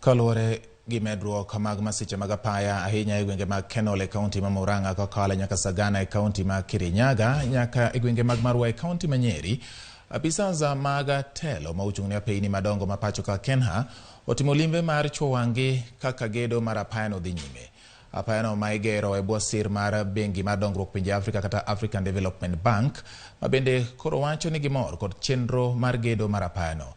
Kaluwore gi medruok mag masiche mag apaya ahinya e gwenge mag Kenol e kaunti ma Murang'a kokalo nyaka Sagana e kaunti ma Kirinyaga nyaka e gwenge mag Marwa e kaunti ma Nyeri, apisas mag telo ma ochung' ne apeyni madongo ma pacho ka Kenha otimo limbe mar chuo wang'gi kaka gedo mar apayano dhi nyime. Apayano ma igero e bwo sir mar bengi mar dongruok pinje Afrika kata African Development Bank ma bende koro wacho ni gimor kod chenro mar gedo mar apayano.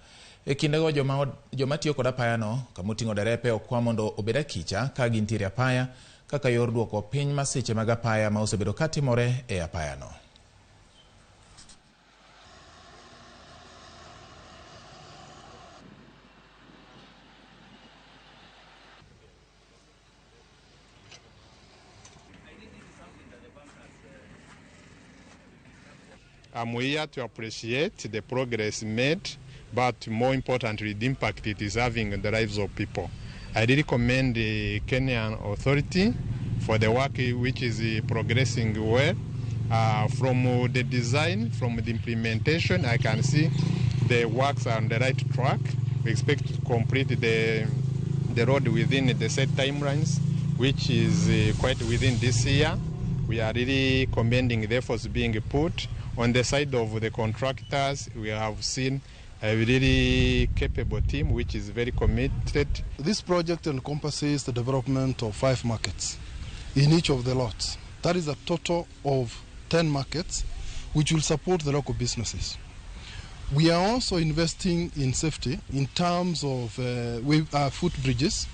E kindego joma tiyo kod apayano kamoting'o derepe okwa mondo obed akicha ka gintiere apaya kaka yor duoko piny masiche mag apaya ma osebedo katimore e apayano. I'm here to appreciate the progress made, but more importantly, the impact it is having on the lives of people. I really commend the Kenyan authority for the work which is progressing well. From the design, from the implementation, I can see the works are on the right track. We expect to complete the road within the set timelines, which is quite within this year. We are really commending the efforts being put. On the side of the contractors, we have seen a really capable team which is very committed. This project encompasses the development of 5 markets in each of the lots. That is a total of 10 markets which will support the local businesses. We are also investing in safety in terms of footbridges.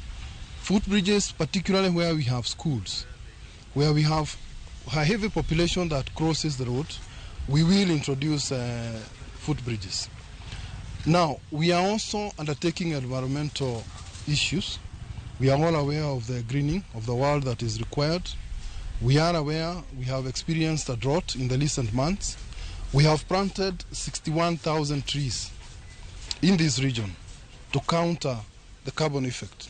Footbridges, particularly where we have schools, where we have a heavy population that crosses the road, we will introduce footbridges. Now, we are also undertaking environmental issues. We are all aware of the greening of the world that is required. We are aware we have experienced a drought in the recent months. We have planted 61,000 trees in this region to counter the carbon effect.